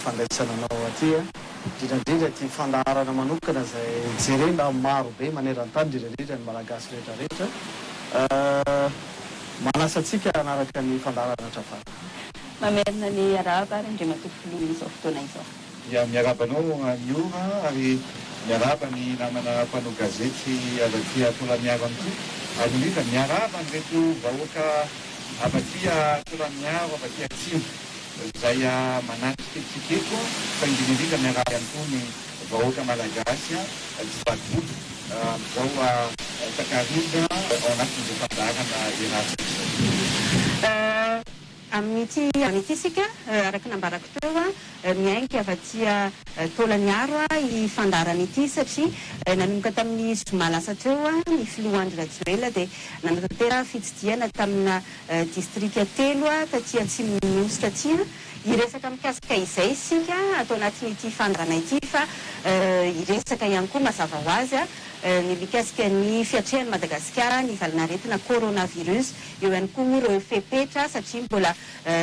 fandraisana anao aty, indrindra indrindra ity fandaharana manokana izay jerena maro be maneran-tany, indrindra indrindra ny Malagasy rehetra rehetra. Manasa antsika hanaraka ny fandaharana hatrafarany. Mamerina ny arahaba ary Andriamatoa Filoha izao fotoana izao. Dia miarahaba anao Miora ary miarahaba ny namana mpanao gazety avy aty Taolagnaro ihany koa ary indrindra miarahaba an'ireto vahoaka avy aty Taolagnaro avy aty Atsimo izay manatrika antsika eto fa indrindra indrindra miarahaba ihany koa ny vahoaka malagasy tsy vaky volo amin'izao takariva ao anatin'izao fandaharana iarahantsika izao. Amin'ity androany ity isika, araka ny nambarako teo, miainga avy aty Taolagnaro i fandaharana ity satria nanomboka tamin'ny zoma lasa teo ny filoha Andry Rajoelina dia nanatanteraka fitsidihana tamina distrika telo taty atsimon'ny Nosy taty. Hiresaka mikasika izay isika ato anatin'ity fandaharana ity fa hiresaka ihany koa mazava ho azy ny mikasika ny fiatrehan'i Madagasikara ny valanaretina coronavirus. Eo ihany koa ireo fepetra satria mbola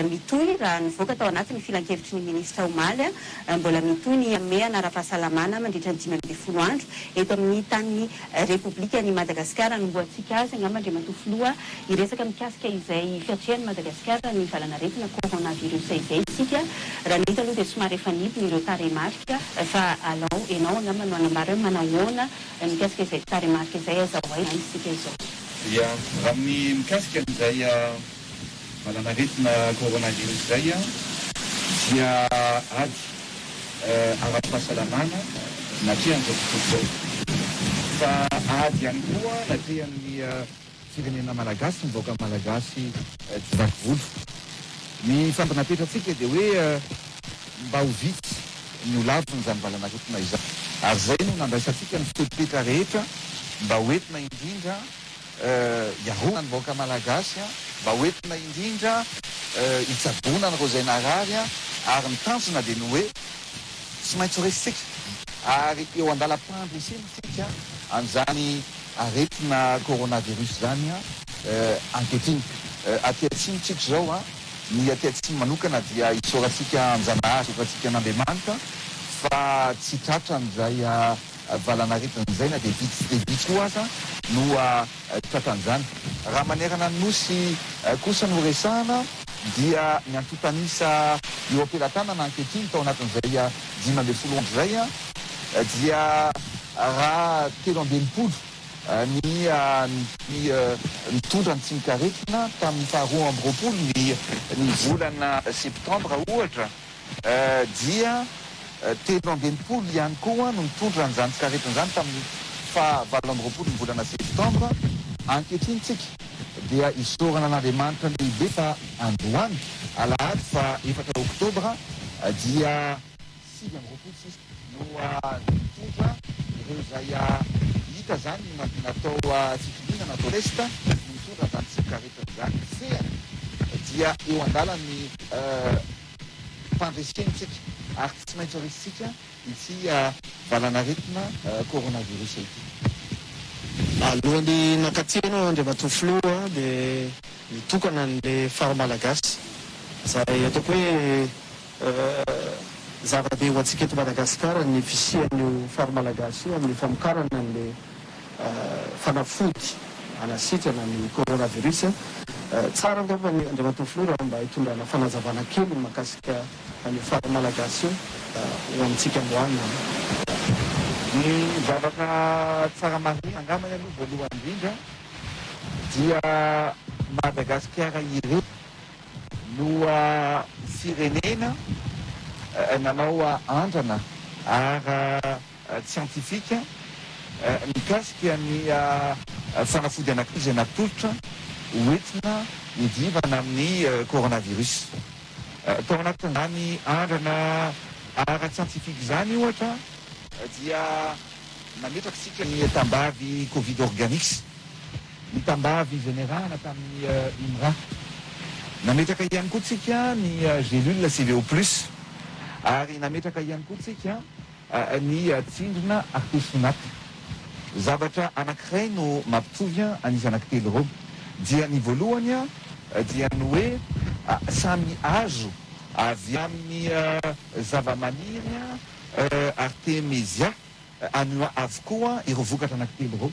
mitohy, raha nivoaka tao anatin'ny filankevitry ny minisitra omaly, mbola mitohy ny hamehana ara-pahasalamana mandritra ny 15 andro eto amin'ny tanin'ny Repoblikan'i Madagasikara. Hanombohantsika azy angamba Andriamatoa Filoha, hiresaka mikasika izay fiatrehan'i Madagasikara ny valanaretina coronavirus izay isika. Raha ny hita aloha dia somary efa nidina ireo tarehimarika fa alao ianao angamba no hanambara hoe manahoana mikasika izay tarehimarika izay, aiza ho aiza isika izao. Ia, raha ny mikasika an'izay valanaretina coronavirus izay dia ady ara-pahasalamana natrehan'izao tontolo izao fa ady ihany koa natrehan'ny firenena malagasy, ny vahoaka malagasy tsy vaky volo. Ny fandrana apetratsika dia hoe mba ho vitsy ny ho lavin'izany valanaretina izany ary izay no nandraisantsika ny fepetra rehetra mba ho entina indrindra hiarovana ny vahoaka malagasy, mba ho entina indrindra hitsaboana an'ireo izay narary ary ny tanjona dia ny hoe tsy maintsy ho resintsika ary eo an-dalam-pandresena isika an'izany aretina coronavirus izany ankehitriny. Aty atsimo tsika izao, ny aty atsimo manokana dia isaorantsika an-Janahary, isaorantsika an'Andriamanitra fa tsy tratran'izay valanaretina izay na dia vitsy dia vitsy koa aza no tratran'izany. Raha manerana ny Nosy kosa no resahana dia ny antontan'isa eo am-pelatanana ankehitriny tao anatin'izay 15 andro izay dia raha 63 ny ny nitondra ny tsimokaretina tamin'ny faha 22 ny ny volana septambra ohatra dia 63 ihany koa no nitondra an'izany tsimokaretina izany tamin'ny faha 28 ny volana septambra. Ankehitriny tsika dia isaorana an'Andriamanitra lehibe fa androany alahady faha 4 oktobra dia 29 sisa no nitondra ireo izay hita izany no natao fitiliana, natao test, no nitondra an'izany tsimokaretina izany. Sehany dia eo an-dalan'ny fandresena isika ary tsy maintsy resintsika ity valanaretina coronavirus ity. Alohan'ny nakaty ianao Andriamatoa Filoha dia nitokana an'ilay Phare Malagasy izay ataoko hoe Zava-dehibe ho antsika eto Madagasikara ny fisian'io fary malagasy io amin'ny famokarana an'ilay fanafody hanasitrana ny coronavirus. Tsara angamba ny Andriamatoa Filoha raha mba hitondrana fanazavana kely mahakasika an'io fary malagasy io ho amintsika androany. Ny zavatra tsara marihina angambany aloha voalohany indrindra dia Madagasikara irery no firenena nanao andrana ara-tsiantifika mikasika ny fanafody anankiroa izay natolotra ho entina hiadivana amin'ny coronavirus. Tao anatin'izany andrana ara-tsiantifika izany ohatra dia nametraka isika ny tambavy Covid Organics. Ny tambavy izay niarahana tamin'ny IMRA. Nametraka ihany koa tsika ny gelule CVO plus ary nametraka ihany koa tsika ny tsindrona artesunate. Zavatra anankiray no mampitovy an'izy anankitelo ireo dia ny voalohany dia ny hoe samy azo. Avy amin'ny zavamaniry Artemisia annua avokoa ireo vokatra anankitelo ireo.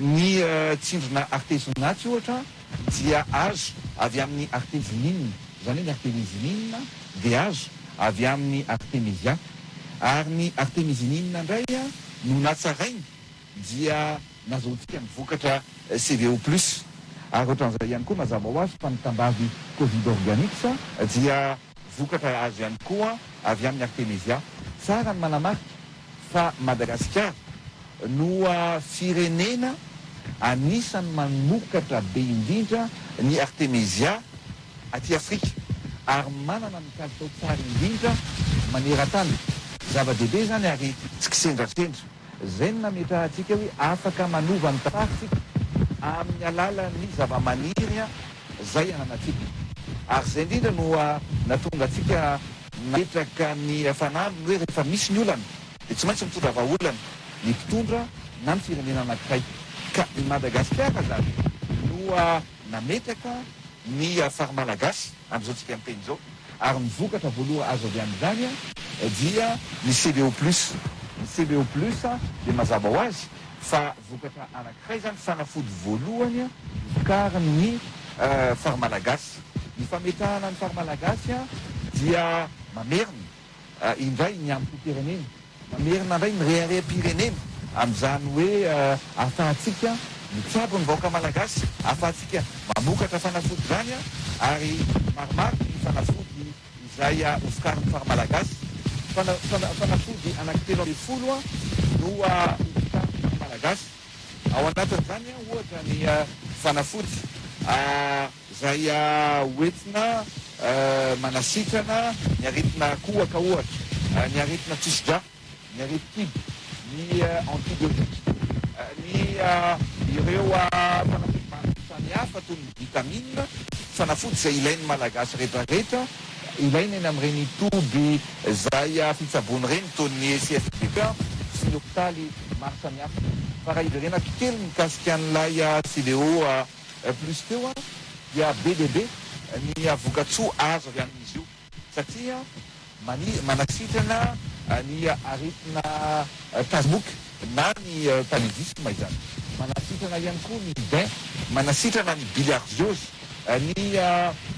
Ny tsindrona artesunate ohatra dia azo avy amin'ny artesinine, izany hoe ny artemisinine dia azo avy amin'ny artemisia. Ary ny artemisinine indray no natsaraina dia nazahoantsika ny vokatra CVO plus. Ary ohatran'izay ihany koa mazava ho azy fa ny tambavy Covid Organics dia vokatra azo ihany koa avy amin'ny Artemisia. Tsara ny manamarika fa Madagasikara no firenena anisan'ny mamokatra be indrindra ny Artemisia aty Afrika ary manana ny kalitao tsara indrindra maneran-tany. Zava-dehibe izany ary tsy kisendrasendra. Izay no nametrahantsika hoe afaka manova ny tantarantsika amin'ny alalan'ny zavamaniry izay ananantsika. Ary izay indrindra no nahatonga antsika nametraka ny fanamby hoe rehefa misy ny olana dia tsy maintsy mitondra vahaolana ny mpitondra na ny firenena anankiray. Ka i Madagasikara izany no nametraka ny fary malagasy amin'izao tsika miteny izao ary ny vokatra voaloha azo avy amin'izany dia ny CBO plus. Ny CBO plus dia mazava ho azy fa vokatra anankiray izany, fanafody voalohany vokarin'ny fary malagasy. Ny fametrahana ny fary malagasy dia mamerina indray ny amim-pirenena. Mamerina indray ny rehareham-pirenena amin'izany hoe ahafahantsika mitsabo ny vahoaka malagasy, ahafahantsika mamokatra fanafody izany ary maromaro ny fanafody izay hovokarin'ny fary malagasy. Fanafody anankitelo ambin'ny folo no hovokarin'ny fary malagasy. Ao anatin'izany ohatra ny fanafody Izay hoentina manasitrana ny aretina kohaka ohatra, ny aretina tosi-drà, ny aretin-kibo, ny antibiotiques, ny ireo fanafody maro samihafa toy ny vitamines, fanafody izay ilain'ny Malagasy rehetrarehetra, ilaina eny amin'ireny toby izay fitsaboana ireny toy ny CSBP sy ny hopitaly maro samihafa. Fa raha hiverenako kely mikasika an'ilay CVO Plus teo dia be dia be ny vokatsoa azo avy amin'izy io satria manasitrana ny aretina tazomoka na ny paludisme izany, manasitrana ihany koa ny daim, manasitrana ny bilharziose, ny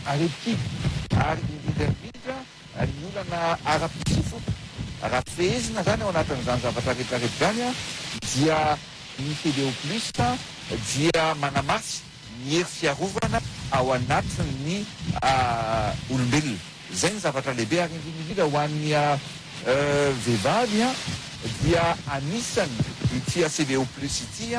aretin-kibo ary indrindra indrindra ny olana ara-pisifoana. Raha fehezina izany ao anatin'izany zavatra rehetra rehetra izany dia ny CDO Plus dia manamafy ny hery fiarovana ao anatin'ny olombelona. Izay ny zavatra lehibe ary indrindra indrindra ho an'ny vehivavy dia anisany ity CDO Plus ity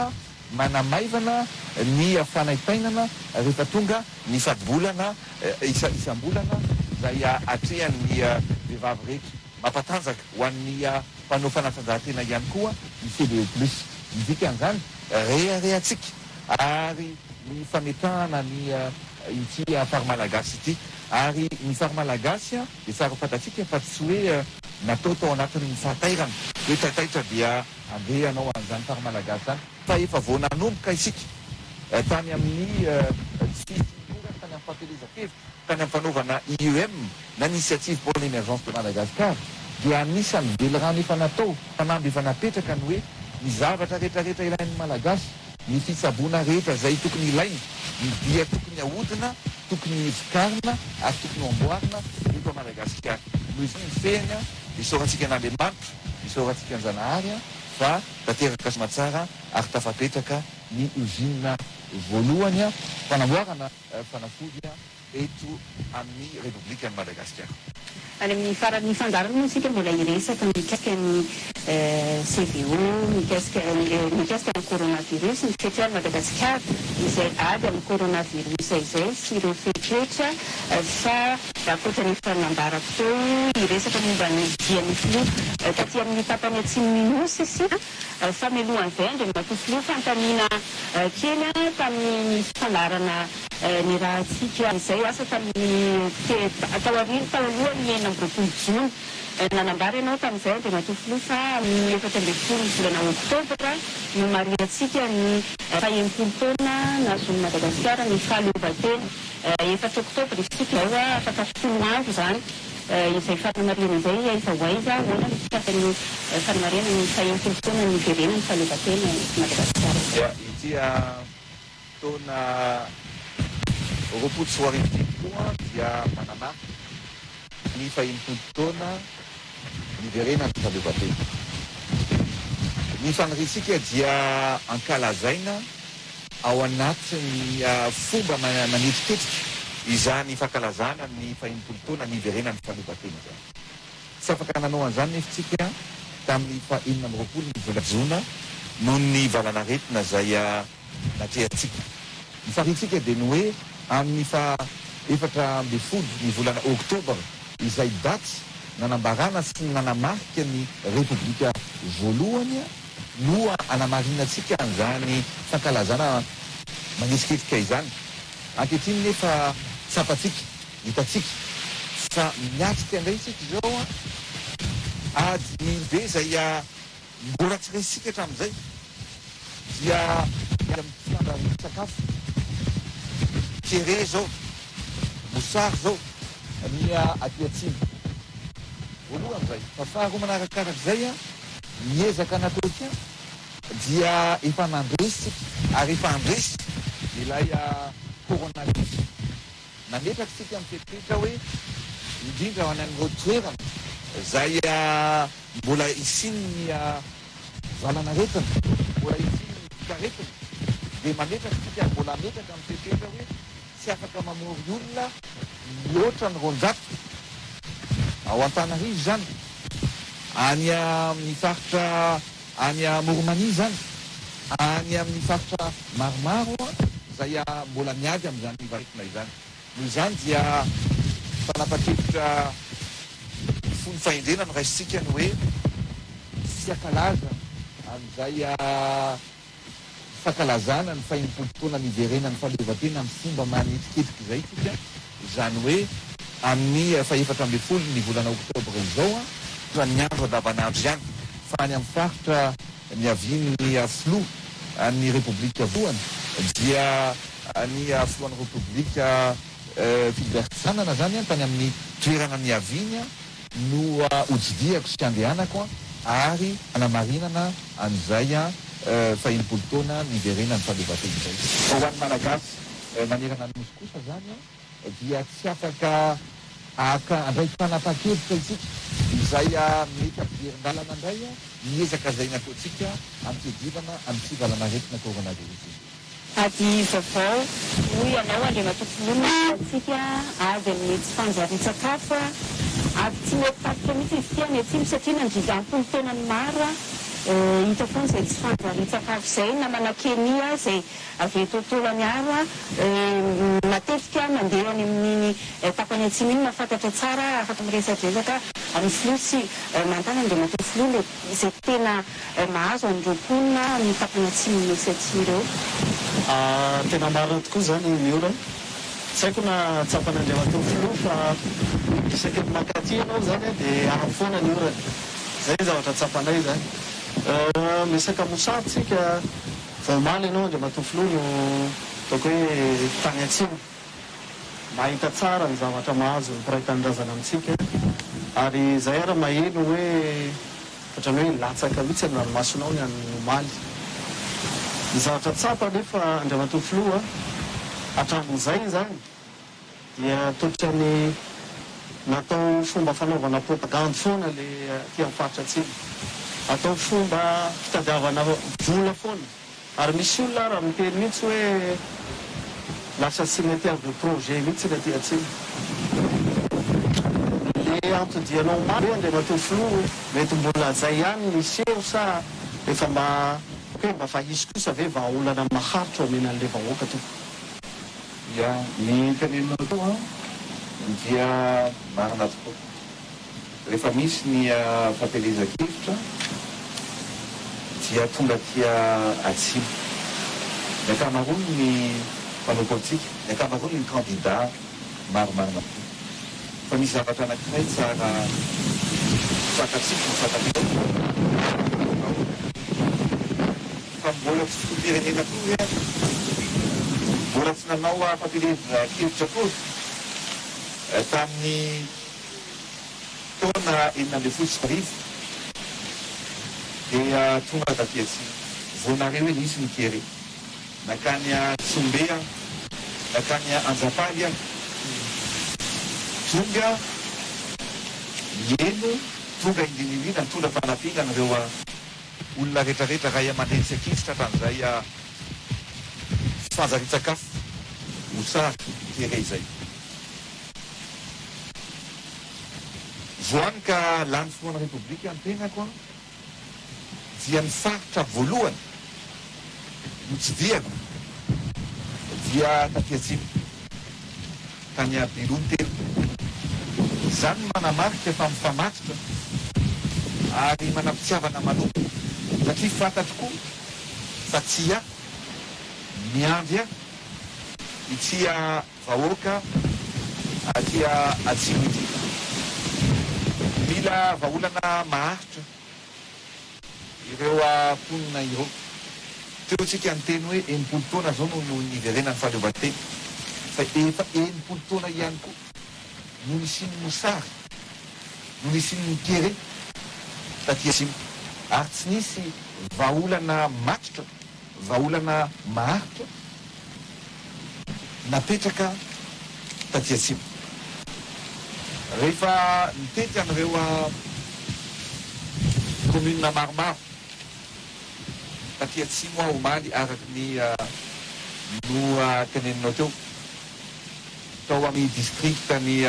manamaivana ny fanaintainana rehefa tonga ny fadimbolana isam-bolana izay atrehan'ny vehivavy rehetra. Mampatanjaka ho an'ny mpanao fanatanjahantena ihany koa ny CDE Plus. Ny dikan'izany, reharehantsika ary ny fametrahana ny ity fary malagasy ity. Ary ny fary malagasy dia tsara ho fantatsika fa tsy hoe natao tao anatin'ny fahatairana, hoe taitaitra dia Andeha hanao an'izany fary malagasy izany fa efa vao nanomboka isika tany amin'ny tsy fisiam-borana, tany amin'ny fampielezan-kevitra, tany amin'ny fanaovana IEM na Initiative pour l'Emergence de Madagascar dia anisan'ny velirano efa natao, fanamby efa napetraka ny hoe ny zavatra rehetra rehetra ilain'ny Malagasy, ny fitsaboana rehetra izay tokony ilaina dia tokony ahodina, tokony vokarina ary tokony ho amboarina eto Madagasikara. Noho izany ny fehiny, isaorantsika an'Andriamanitra. Isaorantsika an-Janahary fa tanteraka soamatsara ary tafapetraka ny usine voalohany fanamboarana fanafody eto amin'ny Repoblikan'i Madagasikara. Any amin'ny faran'ny fandaharana moa isika mbola hiresaka mikasika ny CVO, mikasika mikasika ny coronavirus, ny fetra Madagasikara izay ady amin'ny coronavirus izay sy ireo fepetra fa Ankoatra ny efa nambarako teo, hiresaka momba ny dian'ny filoha taty amin'ny tapany atsimon'ny Nosy isika. Fa mialohan'izay, Andriamatoa Filoha, fanontaniana kely tamin'ny fandaharana nirahantsika izay, asa tamin'ny taorian'ny tao alohan'ny 26 jona. Nanambara ianao tamin'izay, Andriamatoa Filoha, fa amin'ny 14 volana oktobra no marihantsika ny faha-60 taona nahazoan'i Madagasikara ny fahaleovantena. Efatra oktobra isika izao, afaka 10 andro izany izay fanamarihana izay, aiza ho aiza, ahoana no fikasan'ny fanamarihana ny faha-60 taona niverenan'ny fahaleovantena eto Madagasikara izao. Dia ity taona 2020 ity tokoa dia manamarika ny faha-60 taona niverenan'ny fahaleovantena. Ny faniriantsika dia ankalazaina ao anatin'ny fomba manetriketrika izany fankalazana ny faha-60 taona niverenan'ny fahaleovantena izany. Tsy afaka nanao an'izany nefa isika tamin'ny faha-26 ny volana jona noho ny valan'aretina izay natrehantsika. Ny faniriantsika dia ny hoe amin'ny faha 14 ny volana oktobra izay daty nanambarana sy nanamarika ny Repoblika voalohany no anamarinantsika an'izany fankalazana manetriketrika izany. Ankehitriny nefa tsapantsika, hitantsika fa miatrika indray isika izao ady be izay mbola tsy resintsika hatramin'izay dia ny amin'ny fandrahoan-tsakafo, kere izao, mosary izao ny aty atsimo. Voalohany izay. Fa faharoa manarakarak'izay, ny ezaka nataontsika dia efa nandresy isika ary efa handresy ilay coronavirus. Nametraka isika ny fepetra hoe indrindra ho any amin'ireo toerana izay mbola hisian'ny valan'aretina, mbola hisian'ny otrikaretina dia mametraka isika ary mbola hametraka ny fepetra hoe tsy afaka mamory olona mihoatra ny 200 ao Antananarivo izany, any amin'ny faritra any Amoron'Mania izany, any amin'ny faritra maromaro izay mbola miady amin'izany aretina izany. Noho izany dia fanapan-kevitra fony fahendrena no raisintsika ny hoe tsy hankalaza an'izay fankalazana ny faha-60 taona niverenan'ny fahaleovantena amin'ny fomba manetriketrika izay isika, izany hoe amin'ny faha-14 ny volana oktobra izao, toa ny andro andavanandro ihany fa any amin'ny faritra niavian'ny filoha ny Repoblika voalohany dia ny filohan'ny Repoblika Philbert Tsiranana izany tany amin'ny toerana niaviany no hotsidihako sy handehanako ary hanamarinana an'izay faha-60 taona niverenan'ny fahaleovantena izay. Fa ho an'ny Malagasy manerana ny Nosy kosa izany dia tsy afaka haka handray fanapahan-kevitra isika izay mety hampiverin-dalana indray ny ezaka izay nataontsika amin'ny fiadivana amin'ity valanaretina coronavirus ity. Ady vaovao, hoy ianao Andriamatoa Filoha no hitantsika, ady amin'ny tsy fanjarian-tsakafo, ady tsy mety tapitra mihitsy izy ity any Atsimo satria nandritra am-polo taonany maro hita foana izay tsy fanjarian-tsakafo izay, namana Kenya izay avy eto Tolagnaro matetika mandeha any amin'iny tapany Atsimo iny mahafantatra tsara, afaka miresadresaka amin'ny Filoha sy manontany Andriamatoa Filoha ilay izay tena mahazo an'ireo mponina amin'ny tapany atsimon'ny Nosy aty ireo. Tena marina tokoa izany Miora. Tsy haiko na tsapan'Andriamatoa Filoha fa isaky ny mankaty ianao izany dia avy foana ny orana. Izay ny zavatra tsapanay izany. Miresaka mosary tsika, vao omaly ianao Andriamatoa Filoha no ataoko hoe tany atsimo. Mahita tsara ny zavatra mahazo ny mpiray tanindrazana amintsika ary izay ary maheno hoe ohatran'ny hoe latsaka mihitsy ny ranomasonao ny an'ny omaly. Ny zavatra tsapa anefa Andriamatoa Filoha hatramin'izay izany dia toatran'ny natao fomba fanaovana propagandy foana le aty amin'ny faritra atsimo. Atao fomba fitadiavana vola foana. Ary misy olona ara miteny mihitsy hoe lasa cimetière de projet mihitsy ny aty atsimo. Le antodianao omaly ve Andriamatoa Filoha mety mbola zay ihany ny hiseho sa efa mba hoe mba fa hisy kosa ve vahaolana maharitra omena an'le vahoaka tompoko? Ya, ny teneninao teo an dia marina tokoa. Rehefa misy ny fampielezan-kevitra dia tonga aty atsimo ny ankamaroan'ny mpanao politika, ny ankamaroan'ny kandida marimarina kokoa. Fa misy zavatra anankiray tsara fantatsika no fantatrao fa mbola tsy filoham-pirenena akory aho. Mbola tsy nanao fampielezan-kevitra akory tamin'ny taona 2016 dia tonga taty atsimo. Vao nare hoe nisy ny kere. Nankany Tsihombe aho, nankany Anjapaly aho. Tonga nihaino, tonga indrindra indrindra nitondra fanampiana an'ireo olona rehetrarehetra, ray aman-dreny sy ankizy tratran'izay tsy fanjarian-tsakafo, mosary, kere izay. Voany ka lany filohan'ny Repoblika ny tenako an, dia ny faritra voalohany notsidihako dia taty atsimo, tany Beloha ny tena. Izany no manamarika fa mifamatotra ary manam-pitiavana manompo satria fantatro koa fa tsia miandry ahy ity vahoaka aty atsimo ity. Mila vahaolana maharitra ireo mponina ireo. Teo tsika niteny hoe 60 taona zao no niverenan'ny fahaleovantena fa efa 60 taona ihany koa no nisian'ny mosary, no nisian'ny kere taty atsimo ary tsy nisy vahaolana matotra, vahaolana maharitra napetraka taty atsimo. Rehefa nitety an'ireo commune maromaro taty atsimo aho omaly araka ny noteneninao teo, tao amin'ny district-n'i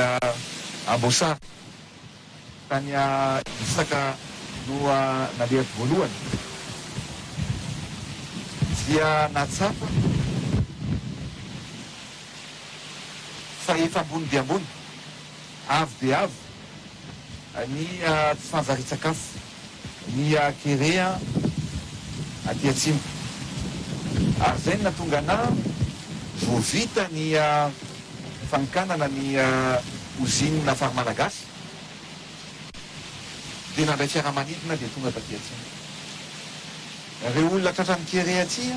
Amboasary, Tany Isaka no nalehako voalohany, dia nahatsapa fa efa ambony dia ambony, avo dia avo ny tsy fanjarian-tsakafo, ny kere aty atsimo. Ary izay no nahatonga anà vao vita ny fanokanana ny ozinina fary malagasy dia nandray fiaramanidina dia tonga taty atsimo. Ireo olona tratran'ny kere aty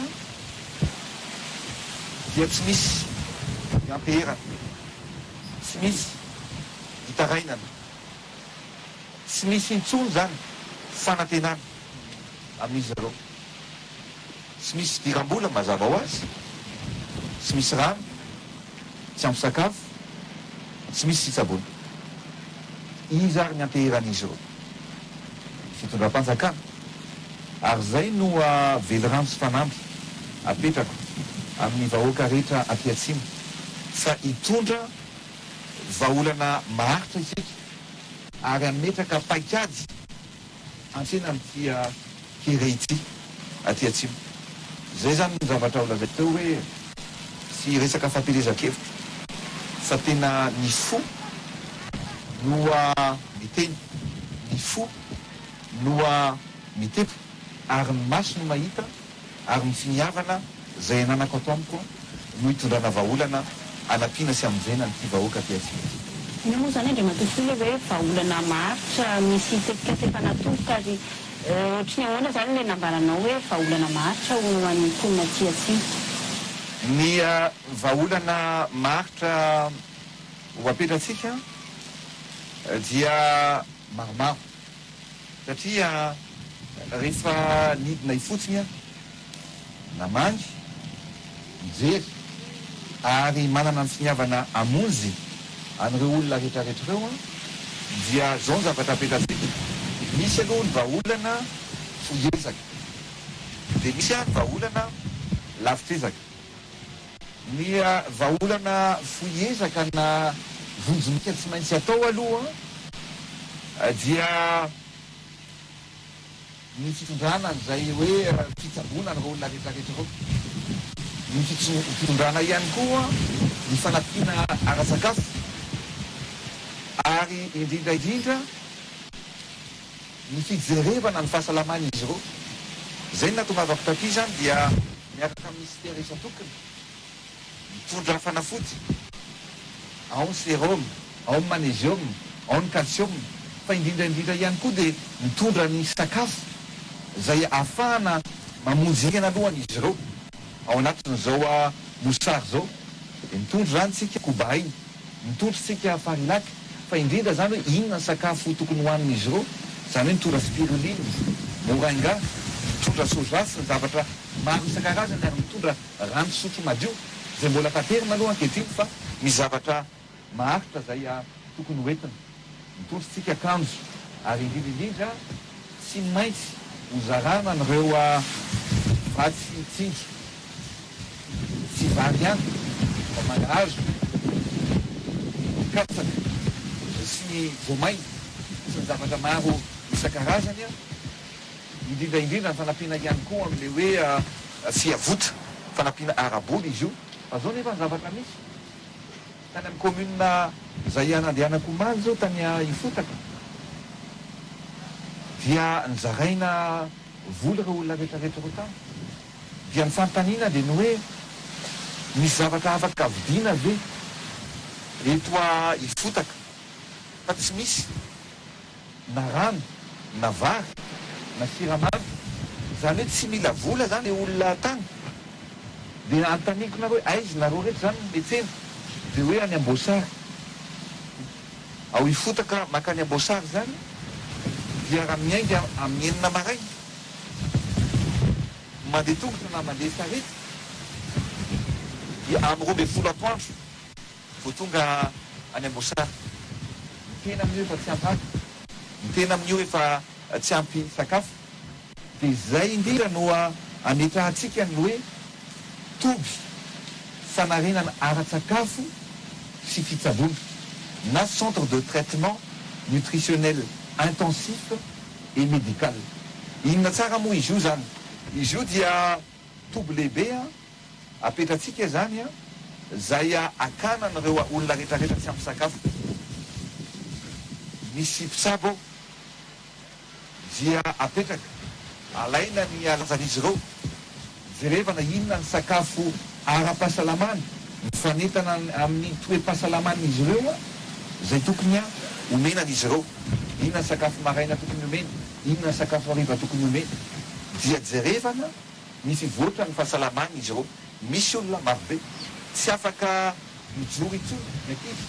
dia tsy misy ianteherana, tsy misy itarainana, tsy misy intsony izany fanantenana amin'izy ireo. Tsy misy fidiram-bola mazava ho azy, tsy misy rano, tsy ampy sakafo, tsy misy fitsaboana. Iza ary ny anteheran'izy ireo? Ny fitondram-panjakana. Ary izay no velirano sy fanamby apetrako amin'ny vahoaka rehetra aty atsimo fa hitondra vahaolana maharitra isika ary hametraka paikady antsena amin'ity kere ity aty atsimo. Izay izany ny zavatra ho lazaiko teo hoe tsy resaka fampielezan-kevitra fa tena ny fo no miteny, ny fo no mitepo ary ny maso no mahita ary ny finiavana izay ananako ato amiko no hitondrana vahaolana hanampiana sy hamonjena an'ity vahoaka aty atsimo ity. Inona moa izany Andriamatoa Filoha ilay hoe vahaolana maharitra misy tetikasa efa natomboka ary ohatry ny ahoana izany ilay nambaranao hoe vahaolana maharitra ho an'ny mponina aty atsimo? Ny vahaolana maharitra ho apetratsika dia maromaro satria rehefa nidina ifotony aho namangy, mijery ary manana ny finiavana hamonjy an'ireo olona rehetrarehetra ireo an, dia izao ny zavatra apetratsika, misy aloha ny vahaolana fohy ezaka, dia misy ny vahaolana lavitr'ezaka. Ny vahaolana fohy ezaka na vonjimaika tsy maintsy atao aloha dia ny fitondrana an'izay hoe fitsaboana an'ireo olona rehetra rehetra ireo, ny fitondrana ihany koa ny fanampiana ara-tsakafo ary indrindra indrindra ny fijerevana ny fahasalaman'izy ireo. Izay no nahatongavako taty izany dia miaraka amin'ny minisitera isan-tokony mitondra fanafody, ao ny sérum, ao ny magnésium, ao ny calcium, fa indrindra indrindra ihany koa dia mitondra ny sakafo izay ahafahana mamonjy aina aloha izy ireo ao anatin'izao. mosary izao. Dia mitondra izany tsika koba aina, mitondra tsika farilac, fa indrindra izany hoe inona ny sakafo tokony hohanin'izy ireo, izany hoe mitondra spiruline, moringa, mitondra soja sy ny zavatra maro isan-karazany ary mitondra rano fisotro madio, izay mbola taterina aloha ankehitriny fa misy zavatra maharitra izay tokony ho entina. Mitondra tsika akanjo ary indrindra indrindra tsy maintsy ho zarana an'ireo vatsy tsinjo. Tsy vary ihany fa mangahazo, katsaka sy ny voamaina sy ny zavatra maro isan-karazany, indrindra indrindra ny fanampiana ihany koa amin'ilay hoe fiavota, fanampiana ara-bola izy io. Fa izao nefa ny zavatra misy, Tany amin'ny commune izay nandehanako omaly izao tany Ifotaka dia nozaraina vola ireo olona rehetra rehetra ireo tany. Dia ny fanontaniana dia ny hoe misy zavatra afaka vidiana ve eto Ifotaka fa tsy misy na rano na vary na siramamy, izany hoe tsy mila vola izany le olona tany, dia anontaniako nareo hoe aiza nareo reto izany no miantsena, dia hoe any Amboasary, ao Ifotaka mankany Amboasary izany dia raha miainga amin'ny enina maraina mandeha tongotra na mandeha sarety dia amin'ny 12 atoandro Vao tonga any Amboasary. Ny tena amin'io efa tsy ampy rano. Ny tena amin'io efa tsy ampy sakafo. Dia izay indrindra no ametrahantsika ny hoe toby fanarenana ara-tsakafo sy fitsaboana na centre de traitement nutritionnel intensif et médical. Inona tsara moa izy io izany? Izy io dia toby lehibe Apetratsika izany zay hakana an'ireo olona retraretra tsy ampy sakafo. Misy mpitsabo ao dia apetraka, alaina ny lanjan'izy ireo, jerevana inona ny sakafo ara-pahasalamana mifanentana amin'ny toe-pahasalaman'izy ireo izay tokony homena an'izy ireo. Inona ny sakafo maraina tokony homena, inona ny sakafo hariva tokony homena. Dia jerevana. Ny fivoatran'ny fahasalamana izy ireo. Misy olona marobe tsy afaka mijoro intsony ny ankizy,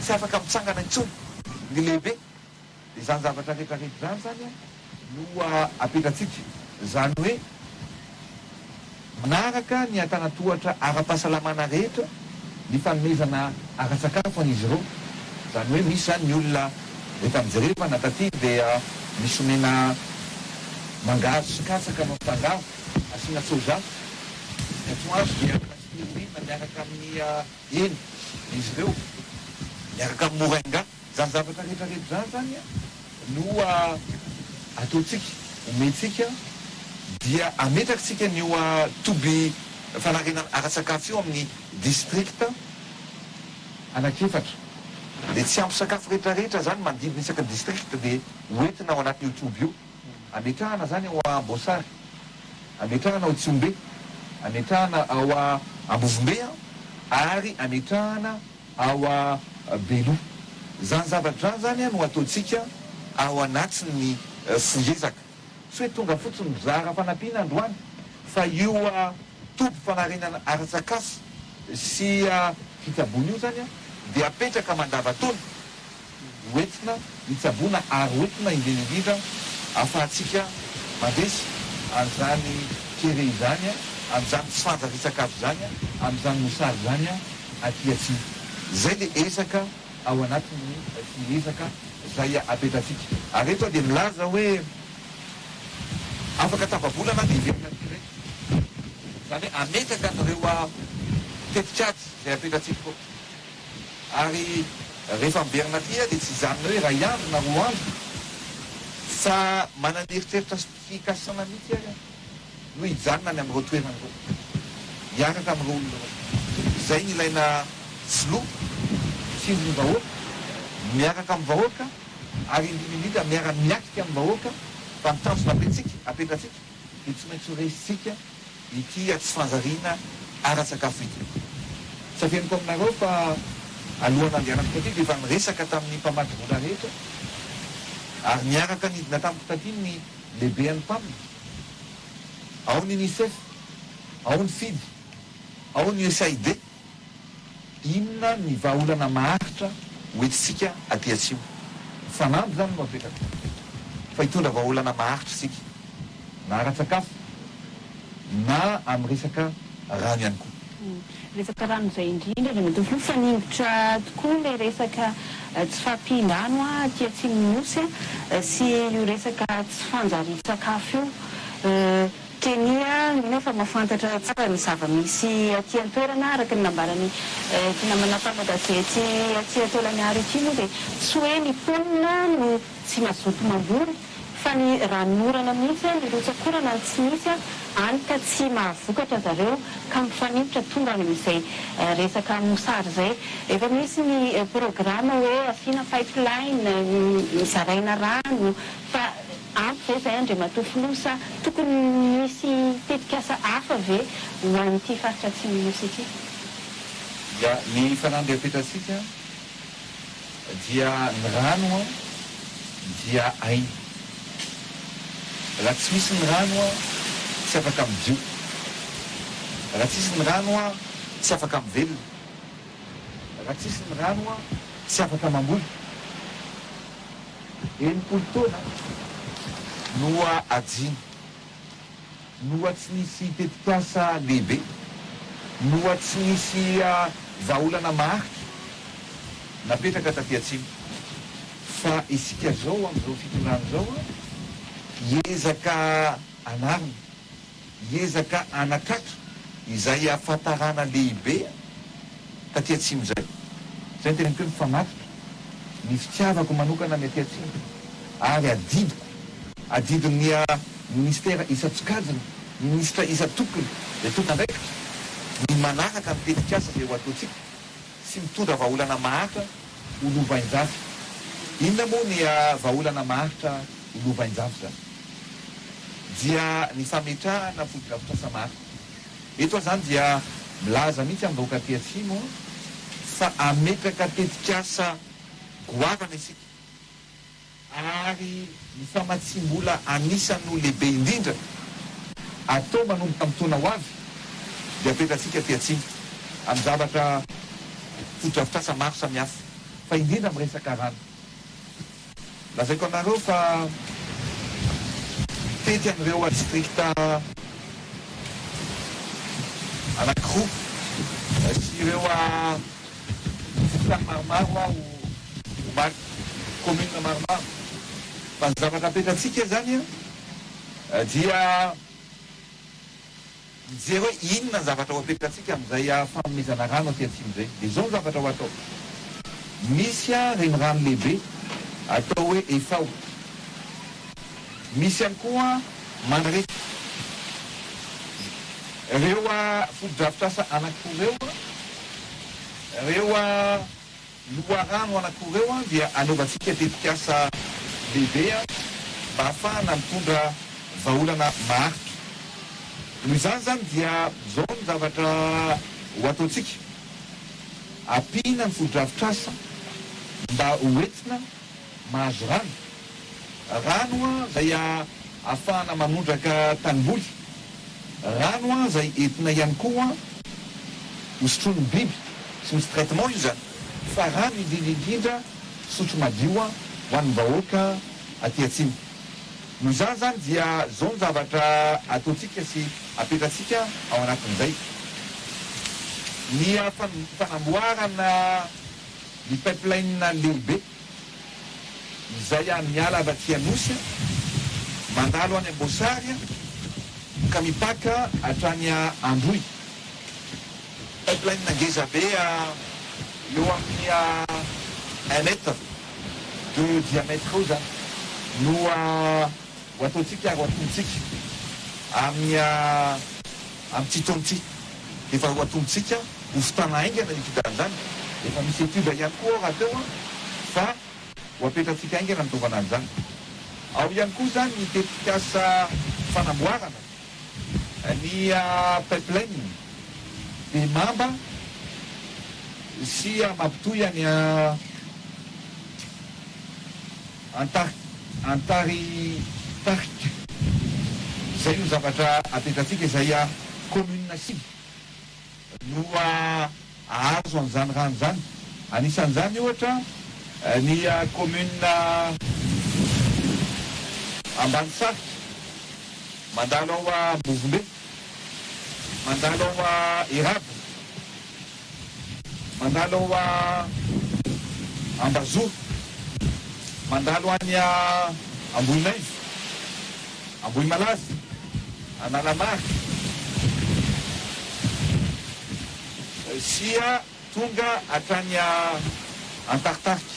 tsy afaka mitsangana intsony ny lehibe. Izany zavatra rehetra rehetra izany izany no apetratsika. Izany hoe manaraka ny antanantohatra ara-pahasalamana rehetra ny fanomezana ara-tsakafo an'izy ireo. Izany hoe misy izany ny olona rehefa mijerevana taty dia misy omena mangahazo sy katsaka no afangaro, asiana soja. Ny atoandro dia omena spiruline miaraka amin'ny hena izy ireo, miaraka amin'ny moringa. Izany zavatra rehetra rehetra izany izany no ataontsika, omentsika dia ametrakitsika an'io toby fanarenana ara-tsakafo io amin'ny distrikta anankiefatra. Dia tsy ampy sakafo rehetra rehetra izany manodidina isaky ny distrikta dia ho entina ao anatin'io toby io. Ametrahana izany ao Amboasary, ametrahana ao Tsihombe, ametrahana ao Ambovombe ary ametrahana ao Beloha. Izany zavatra izany izany no ataontsika ao anatin'ny fohy ezaka. Tsy hoe tonga fotsiny mizara fanampiana androany fa io toby fanarenana ara-tsakafo sy fitsaboana io izany dia apetraka mandavantaona ho entina hitsaboana ary ho entina indrindra indrindra ahafahantsika mandresy an'izany kere izany, amin'izany tsy fanjarian-tsakafo izany, amin'izany mosary izany aty atsimo. Izay ilay ezaka ao anatin'ny fiezaka izay apetratsika. Ary eto aho dia milaza hoe afaka tapa-bolana dia hiverina aty indray. Izany hoe hametraka an'ireo tetikady izay apetratsika ireo. Ary rehefa miverina aty aho dia tsy hijanona hoe iray andro na roa andro fa manana eritreritra sy fikasana mihitsy ary aho no hijanona any amin'ireo toerana ireo, hiaraka amin'ireo olona ireo. Izay no ilaina filoha mitsinjo ny vahoaka, miaraka amin'ny vahoaka ary indrindra indrindra miara-miatrika amin'ny vahoaka fa ny tanjona apetrika apetratsika dia tsy maintsy ho resintsika ity tsy fanjariana ara-tsakafo ity. Tsy afeniko aminareo fa alohan'ny nandehanako taty dia efa niresaka tamin'ny mpamatsy vola rehetra ary niaraka nidina tamiko taty ny lehibean'ny PAM, ao ny Unicef, ao ny Fid. Ao ny USAID. Inona ny vahaolana maharitra ho entintsika aty atsimo? Fanamby izany no apetraka fa hitondra vahaolana maharitra isika na ara-tsakafo na amin'ny resaka rano ihany koa. Resaka rano izay indrindra Andriamatoa Filoha, faningotra tokoa ilay resaka tsy fahampian-drano aty atsimon'ny Nosy sy io resaka tsy fanjarian-tsakafo io. Kenya mino aho fa mahafantatra tsara ny zava-misy aty an-toerana araka ny nambaran'ity namana mpanao gazety aty Taolagnaro ity moa dia tsy hoe ny mponina no tsy mazoto mamboly fa ny ranonorana mihitsy, ny rotsak'orana no tsy misy any ka tsy mahavokatra zareo ka mifanintotra tonga any amin'izay resaka mosary izay. Efa misy ny programa hoe asiana pipeline, zaraina rano fa Ampy ve izay Andriamatoa Filoha sa tokony misy tetikasa hafa ve ho an'ity faritra Atsimon'ny Nosy ity? Ya, ny fanamby apetratsika dia ny rano dia aina. Raha tsy misy ny rano tsy afaka midio. Raha tsisy ny rano tsy afaka mivelona. Raha tsisy ny rano tsy afaka mamboly. 60 taona no hajiana, noa tsy nisy tetikasa lehibe, noa tsy nisy vahaolana maharitra napetraka taty atsimo. Fa isika izao amin'izao fitondrana izao hiezaka hanarina, hiezaka hanatratra izay hafantarana lehibe taty atsimo izay. Izay no teneniko hoe mifamatotra ny fitiavako manokana ny aty atsimo ary adidiko, adidin'ny minisitera isan-tsokajiny, minisitra isan-tokony izay tompon'andraikitra ny manaraka ny tetikasa izay ho ataontsika sy mitondra vahaolana maharitra ho lovain-jafy. Inona moa ny vahaolana maharitra ho lovain-jafy izany? Dia ny fametrahana fotodrafitrasa maharitra. Eto aho izany dia milaza mihitsy amin'ny vahoaka aty atsimo fa hametraka tetikasa goavana isika ary ny famatsiam-bola anisan'ny ho lehibe indrindra atao manomboka amin'ny taona ho avy dia apetratsika aty atsimo amin'ny zavatra fotodrafitrasa maro samihafa fa indrindra amin'ny resaka rano. Lazaiko anareo fa mitety an'ireo distrikta anankiroa sy ireo fokontany maromaro aho omaly, commune maromaro. Fa ny zavatra apetratsika izany dia. Mijery hoe inona ny zavatra ho apetratsika amin'izay fanomezana rano aty atsimo izay. Dia izao ny zavatra ho atao. Misy renirano lehibe atao hoe Efao. Misy ihany koa Mandrefy. Ireo fotodrafitrasa anankiroa ireo, ireo Loharano anankiroa ireo dia anaovantsika tetikasa lehibe mba hahafahana mitondra vahaolana maharitra. Noho izany izany dia izao no zavatra ho ataontsika, ampiana ny fotodrafitrasa mba ho entina mahazo rano, rano izay ahafahana manondraka tanimboly, Rano izay entina ihany koa ho sotroin'ny biby, tsy misy traitement io izany, fa rano indrindra indrindra fisotro madio ho an'ny vahoaka aty atsimo. Noho izany izany dia izao ny zavatra ataontsika sy apetratsika ao anatin'izay, ny fanamboarana ny pipeline lehibe, Izay miala avy aty Anosy, mandalo any Amboasary ka mipaka hatrany Androy. Pipeline ngeza be eo amin'ny un mètre de diamètre eo izany no ho ataontsika ary ho atombontsika amin'ny amin'ity taona ity. Efa ho atombontsika ho fitana haingana io fitana izany. Efa misy étude ihany koa ao rahateo fa ho apetratsika haingana ny fanaovana an'izany. Ao ihany koa izany ny tetikasa fanamboarana ny pipeline Bemamba sy mampitohy any Antaritarika. Izay no zavatra apetratsika izay commune sivy. no hahazo an'izany rano izany. Anisan'izany ohatra ny commune Ambanisarika, mandalo ao Ambovombe, mandalo ao Eraba, mandalo ao Ambazoa, mandalo any Ambohinaivo, Ambohimalaza, Analamary, sy tonga hatrany Antaritarika.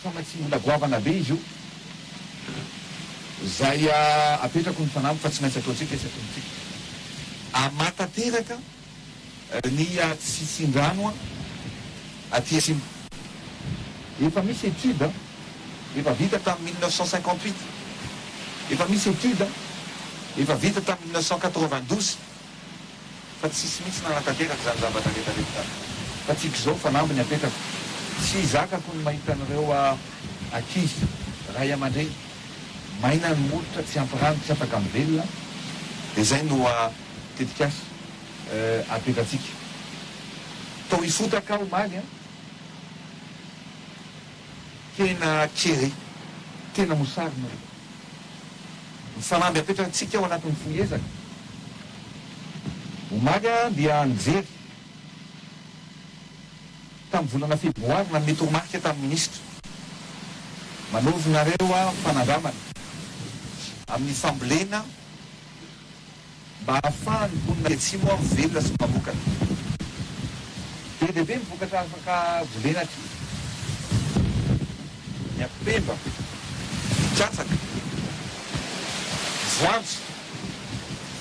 Famatsiam-bola goavana be izy io, izay apetrako ny fanamby fa tsy maintsy ataontsika sy atombotsika. Hamatanteraka ny tsitsin-drano aty atsimo. Efa misy étude efa vita tamin'ny 1958, efa misy étude efa vita tamin'ny 1992 fa tsisy mihitsy nanatanteraka izany zavatra rehetra rehetra izany. Fa tsika izao fanamby ny apetrako. Tsy zakako ny mahita an'ireo ankizy, ray aman-dreny, maina ny molotra, tsy ampy rano, tsy afaka mivelona, dia izay no tetikasa apetratsika. Tao Ifotaka aho omaly an! Tena kere, tena mosary ny olona. Ny fanamby apetratsika ao anatin'ny fohy ezaka. Omaly aho dia nijery tamin'ny volana febroary nanome toromarika tamin'ny minisitra. Manaovy nareo fanandramana amin'ny fambolena. Mba ahafahan'ny mponina aty atsimo mivelona sy mamokatra. Be dia be ny vokatra afaka volena aty. Ny ampemba, ny katsaka, ny voanjo,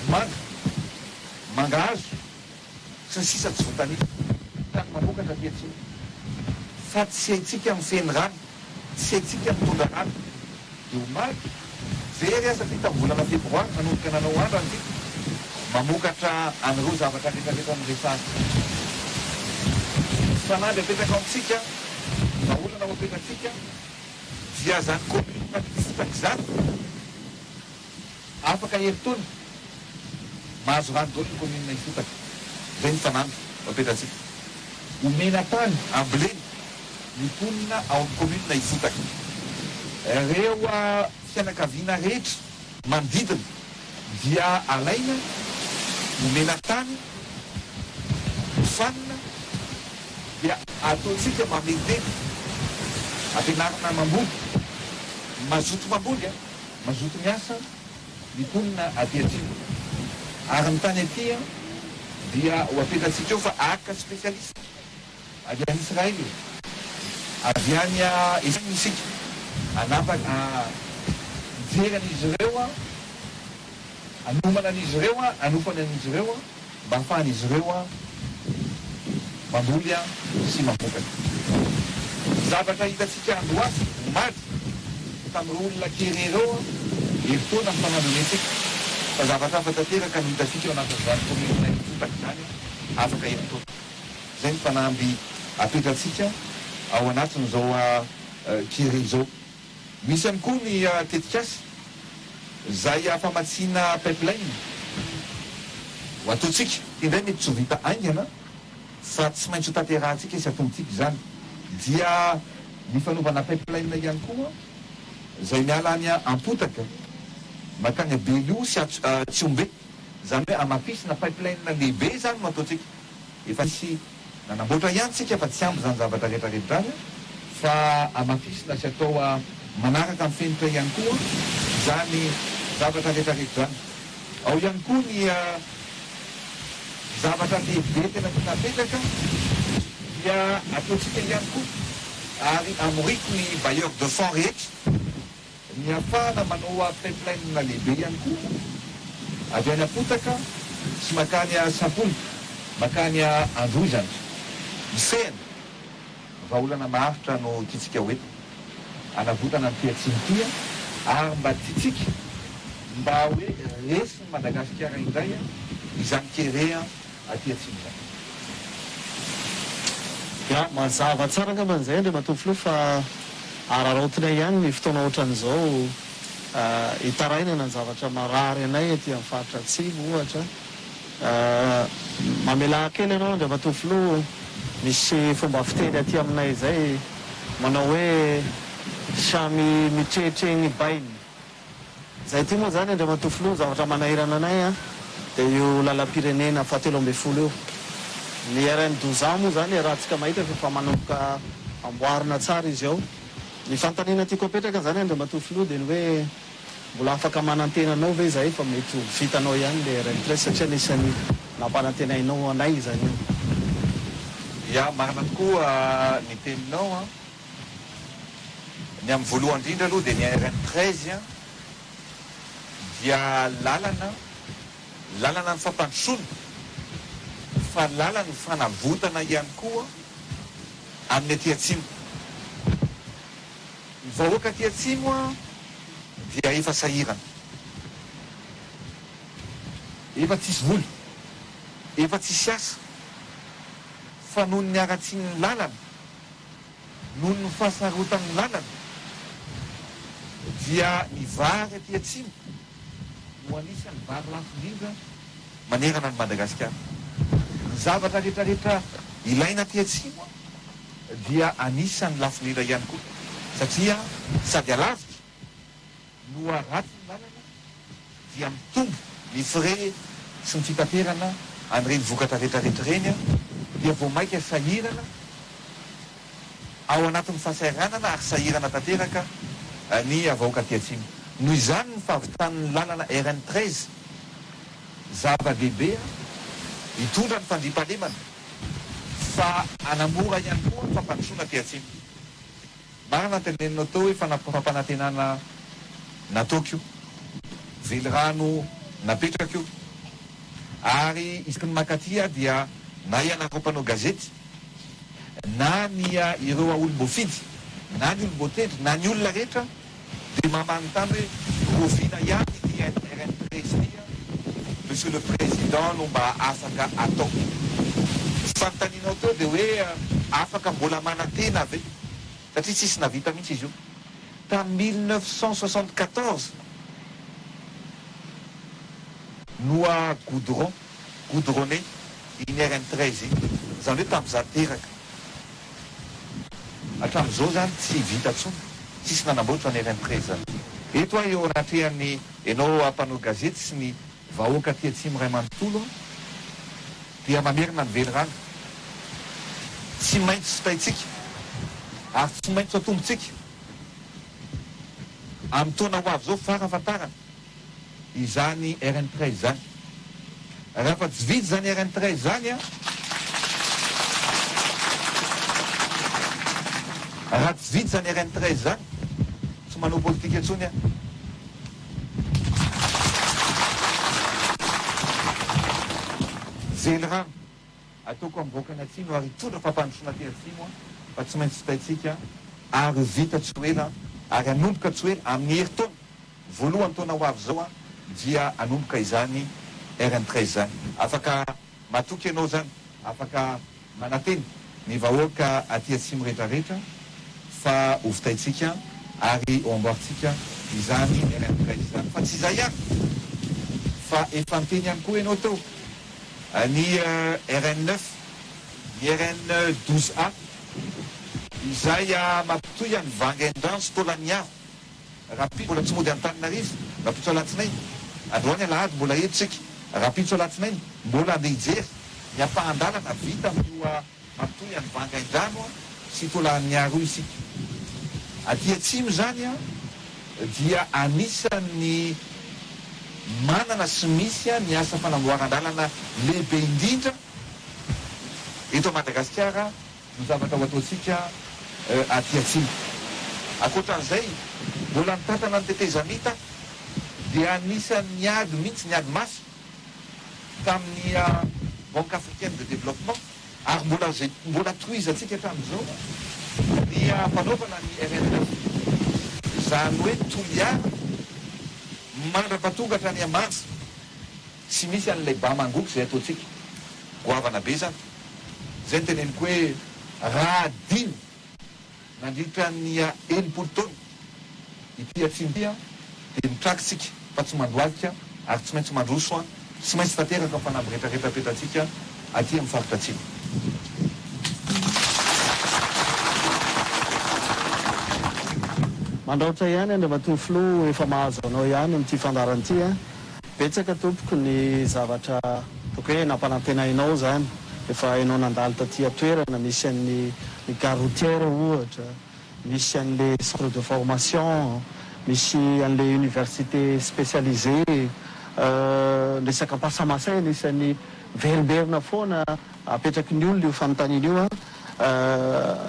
ny manga, ny mangahazo, sy ny sisa tsy voatanisa. Tany mamokatra aty atsimo. Fa tsy haintsika mifehy ny rano, tsy haintsika mitondra rano. Dia omaly, very aho satria tamin'ny volana febroary nanomboka nanao andrana isika, mamokatra an'ireo zavatra rehetra rehetra noresahana. Ny fanamby apetraka ao amintsika, ny vahaolana ho apetratsika dia izany commune Ifotaka izany. Afaka herintaona, mahazo rano daholo ny commune Ifotaka. Izay ny fanamby ho apetratsika. Omena tany ambolena ny mponina ao amin'ny commune Ifotaka. Ireo fianakaviana rehetra manodidina dia alaina, omena tany, hofanina dia ataontsika mamehy-tena. Ampianarina mamboly, mazoto mamboly an! Mazoto miasa ny mponina aty atsimo. Ary ny tany aty dia ho apetratsika eo fa haka spécialiste avy any Israël, avy any Espagne isika hanapaka, hijery an'izy ireo, hanomana an'izy ireo, hanofana an'izy ireo. mba hahafahan'izy ireo mamboly sy mamokatra. Zavatra hitantsika androany, omaly, tamin'ireo olona kere ireo, herintaona ny fanandromentsika, fa zavatra hafa tanteraka no hitantsika ao anatin'izany commune Ifotaka izany afaka herintaona. Izay ny fanamby apetratsika ao anatin'izao kere izao. Misy ihany koa ny tetikasa izay famatsiana pipeline ho ataontsika. Ity indray mety tsy ho vita haingana fa tsy maintsy ho tanterahantsika sy atombontsika izany dia ny fanaovana pipeline ihany koa izay miala any Ampotaka mankany Belio sy Tsihombe. Izany hoe hamafisina pipeline lehibe izany no ataontsika. Efa nisy nanamboatra ihany tsika fa tsy ampy izany zavatra rehetra rehetra izany fa hamafisina sy atao manaraka ny fenitra ihany koa izany zavatra rehetra rehetra izany. Ao ihany koa ny zavatra lehibe tena tiana apetraka dia ataontsika ihany koa ary amoriko ny bailleurs de fonds rehetra. Ny ahafahana manao pipeline lehibe ihany koa avy any Ampotaka sy mankany Sampona, mankany Androy izany. Mifehana, vahaolana maharitra no tiantsika ho entina hanavotana an'ity atsimo ity ary mba tiantsika mba hoe resin'i Madagasikara indray izany kere aty atsimo izany. Ya, mazava tsara angambany izay Andriamatoa Filoha fa araraotinay ihany ny fotoana ohatran'izao. Itarainana ny zavatra marary anay aty amin'ny faritra atsimo ohatra. Mamelà kely ianao Andriamatoa Filoha o! Misy fomba fiteny aty aminay izay manao hoe samy mitretreny bainy. Izay ity moa izany Andriamatoa Filoha ny zavatra manahirana anay an, dia io lalam-pirenena fahatelo 12 io. Ny RN 12 A moa izany iarahantsika mahita fa efa manomboka amboarina tsara izy ao. Ny fanontaniana tiako apetraka izany Andriamatoa Filoha dia ny hoe mbola afaka manantena anao ve izahay fa mety ho vitanao ihany ilay RN 13 satria anisan'ny nampanantenainao anay izany io. Ya, marina tokoa ny teninao an. Ny amin'ny voalohany indrindra aloha dia ny RN 13 dia lalana, lalana ny fampandrosoana fa lalan'ny fanavotana ihany koa amin'ny aty atsimo. Ny vahoaka aty atsimo dia efa sahirana. Efa tsisy vola, efa tsisy asa, fa noho ny haratsian'ny lalana, noho ny fahasarotan'ny lalana dia ny vary aty atsimo no anisan'ny vary lafo indrindra manerana an'i Madagasikara. Ny zavatra rehetrarehetra ilaina aty atsimo dia anisan'ny lafo indrindra ihany koa satria sady alavitra no haratsy ny lalana dia mitombo ny frais sy ny fitaterana an'ireny vokatra rehetrarehetra ireny dia vao mainka sahirana ao anatin'ny fahasahiranana ary sahirana tanteraka ny vahoaka aty atsimo. Noho izany ny fahavitan'ny lalana RN 13 zava-dehibe hitondra ny fandriampahalemana fa hanamora ihany koa ny fampandrosoana aty atsimo. Marina ny teneninao teo hoe fampanantenana nataoko io, velirano napetrako io ary isaky ny mankaty aho dia na ianareo mpanao gazety na ny ireo olom-boafidy na ny olom-boatendry na ny olona rehetra dia mba manontany hoe roviana ihany ity RN 13 ity Monsieur le Président no mba afaka atao. Ny fanontanianao teo dia hoe afaka mbola manantena ve? Satria tsisy nahavita mihitsy izy io. Tamin'ny 1974 noa goudron, goudronné, iny RN 13 iny. Izany hoe tamin'izaho teraka. Hatramin'izao izany tsy vita intsony, tsisy nanamboatra ny RN 13 izany. Eto aho eo anatrehan'ny enao mpanao gazety sy ny vahoaka aty atsimo iray manontolo aho dia mamerina ny velirano. Tsy maintsy vitaintsika ary tsy maintsy atombontsika amin'ny taona ho avy izao farafahatarany izany RN 13 izany. Raha fa tsy vita izany RN 13 izany an, raha tsy vita izany RN 13 izany, tsy manao politika intsony aho. Velirano ataoko amin'ny vahoakan'i Atsimo ary hitondra fampandrosoana aty Atsimo fa tsy maintsy vitaintsika ary ho vita tsy ho ela ary hanomboka tsy ho ela amin'ny herintaona voalohany taona ho avy izao dia hanomboka izany RN 13 izany. Afaka matoky ianao izany, afaka Manantena ny vahoaka aty atsimo rehetra rehetra fa ho vitaintsika ary ho amboarintsika izany RN 13 izany. Fa tsy izay ihany fa efa niteny ihany koa ianao teo ny RN 9, ny RN 12 A izay mampitohy an'i Vangaindrano sy Taolagnaro. Rahampitso mbola tsy mody Antananarivo, rahampitso alatsinainy. Androany alahady mbola eto isika. Rahampitso alatsinainy mbola handeha hijery ny ampahan-dalana vita amin'io mampitohy an'i Vangaindrano sy Tolagnaro io isika. Aty atsimo izany dia anisan'ny manana sy misy ny asa fanamboaran-dalana lehibe indrindra eto Madagasikara. no zavatra ho ataontsika aty atsimo. Ankoatran'izay, mbola nitantana ny tetezamita dia anisan'ny niady mihitsy, niady mafy tamin'ny Banque Africaine de Développement ary mbola izay mbola tohizantsika hatramin'izao ny fanaovana ny RN9, izany hoe Toliara mandra-pahatonga hatrany Ambanja tsy misy an'ilay Bamangoky izay ataontsika. Goavana be izany. Izay no teneniko hoe raha adino nandritra ny 60 taona ity atsimo ity an! Dia mitraky tsika fa tsy mandohalika ary tsy maintsy mandroso an, tsy maintsy tanteraka ny fanamby retraretra apetratsika aty amin'ny faritra atsimo. Mandraotra ihany Andriamatoa Filoha efa mahazo anao ihany amin'ity fandaharana ity an! Betsaka tompoko ny zavatra ataoko hoe nampanantenainao izany efa hainao nandalo taty an-toerana, misy an'ny ny gare routière ohatra, Misy an'le centre de formation, misy an'le université spécialisée, ny resaka Ampasamasay anisan'ny miverimberina foana apetraky ny olona io fanontaniana io an.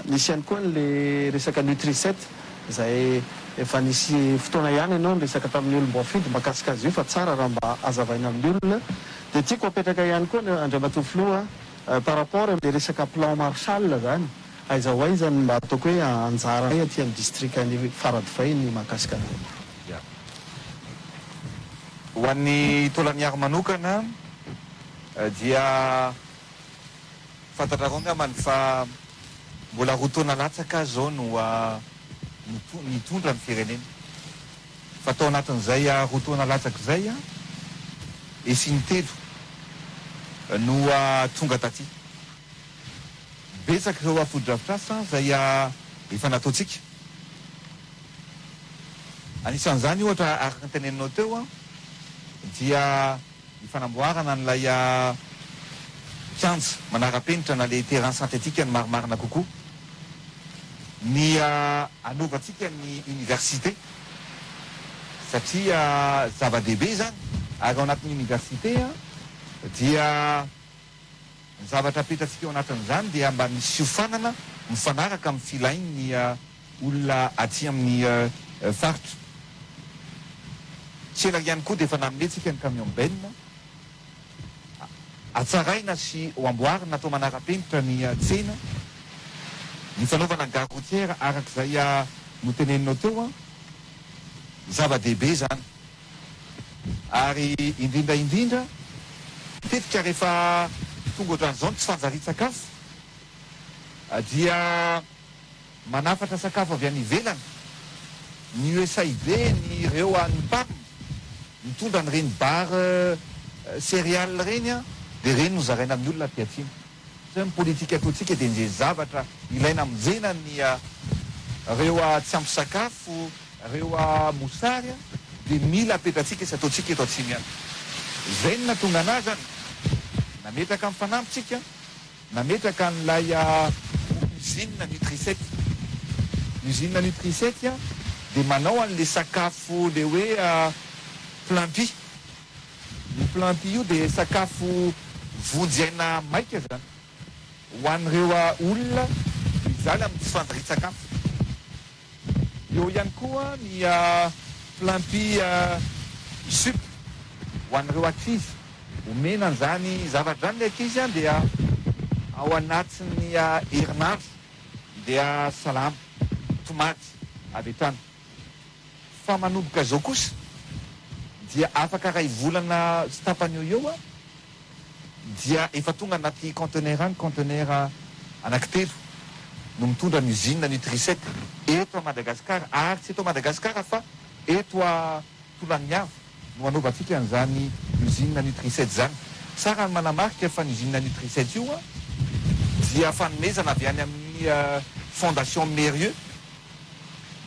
Nisy ihany koa an'le resaka Nutriset izay efa nisy fotoana ihany ianao niresaka tamin'ny olom-boafidy mahakasika azy io fa tsara raha mba hazavaina amin'ny olona. Dia tiako apetraka ihany koa Andriamatoa Filoha par rapport amin'le resaka plan Marshall izany. Aiza ho aiza ny mba ataoko hoe anjaranay aty amin'ny distrikan'i Faradofay ny mahakasika an'io? Ya. Ho an'i Taolaniaro manokana dia fantatrareo angambany fa mbola roa taona latsaka aho izao no nitondra ny firenena. Fa tao anatin'izay roa taona latsaka izay, efa intelo no tonga taty. Betsaka ireo fotodrafitrasa izay efa nataontsika. Anisan'izany ohatra araka ny teneninao teo dia ny fanamboarana an'ilay kianja manara-penitra na ilay terrain synthétique ny marimarina kokoa. Ny hanaovantsika ny université satria zava-dehibe izany ary ao anatin'ny université dia Ny zavatra apetratsika ao anatin'izany dia mba misy fiofanana mifanaraka amin'ny filain'ny olona aty amin'ny faritra. Tsy ela ihany koa dia efa nanome tsika ny camion benne. Hatsaraina sy ho amboarina atao manara-penitra ny tsena. Ny fanaovana gare routière araka izay noteneninao teo, zava-dehibe izany. Ary indrindra indrindra, matetika rehefa tonga ohatran'izao ny tsy fanjarian-tsakafo dia manafatra sakafo avy any ivelany ny USAID, ny ireo an'ny PAM, mitondra an'ireny barre céréales ireny dia ireny no zaraina amin'ny olona aty atsimo. Satria ny politika ataontsika dia izay zavatra ilaina hamonjena ny ireo tsy ampy sakafo, ireo mosary dia mila apetratsika sy ataontsika eto atsimo ihany. Izay no nahatonga anah zany nametraka ny fanampintsika, nametraka an'ilay usine Nutriset. Usine Nutriset dia manao an'ilay sakafo ilay hoe Plumpy. Io Plumpy io dia sakafo vonjy aina maika izany ho an'ireo olona mijaly amin'ny tsy fanjarian-tsakafo. Eo ihany koa ny Plumpy Sup ho an'ireo ankizy. Omena an'izany zavatra izany ny ankizy dia ao anatin'ny herinandro dia salama, tomady avy hatrany. Fa manomboka izao kosa dia afaka iray volana sy tapany eo eo dia efa tonga anaty conteneur any conteneur anankitelo no mitondra ny usine Nutriset eto à Madagascar ary tsy eto Madagascar fa eto à Tolagnaro no hanaovantsika an'izany usine Nutriset izany. Tsara ny manamarika fa ny usine Nutriset io dia fanomezana avy any amin'ny Fondation Mérieux.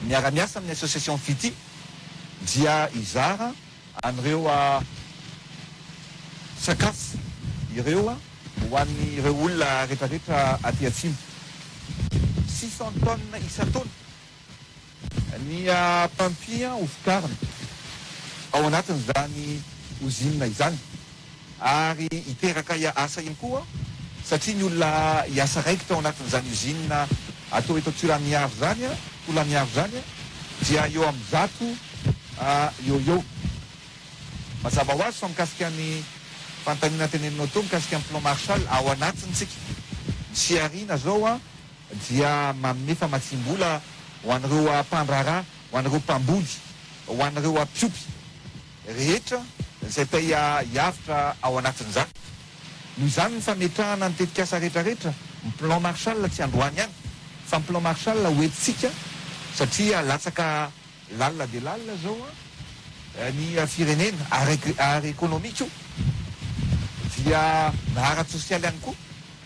Miara-miasa amin'ny Association Fitia dia hizara an'ireo sakafo ireo ho an'ireo olona rehetrarehetra aty Atsimo. 600 tonnes isan-taona ny mpampia ho vokarina ao anatin'izany ozinina izany ary hiteraka asa ihany koa satria ny olona hiasa raikitra ao anatin'izany usine atao eto Tsuramiaro izany, Tolamiaro izany dia eo amin'ny 100 eo ho eo. Mazava ho azy fa mikasika ny fanontaniana teneninao teo mikasika ny plan Marshall ao anatiny tsika ny Seharina zao dia manome famatsiam-bola ho an'ireo mpandraharaha, ho an'ireo mpamboly, ho an'ireo mpiompy rehetra izay te hiavotra ao anatin'izany. Noho izany ny fametrahana ny tetikasa rehetrarehetra, ny plan Marshall tsy androany ihany, fa ny plan Marshall ho entintsika satria latsaka lalina dia lalina izao an! ny firenena ara-ekonomika io dia na ara-tsosialy ihany koa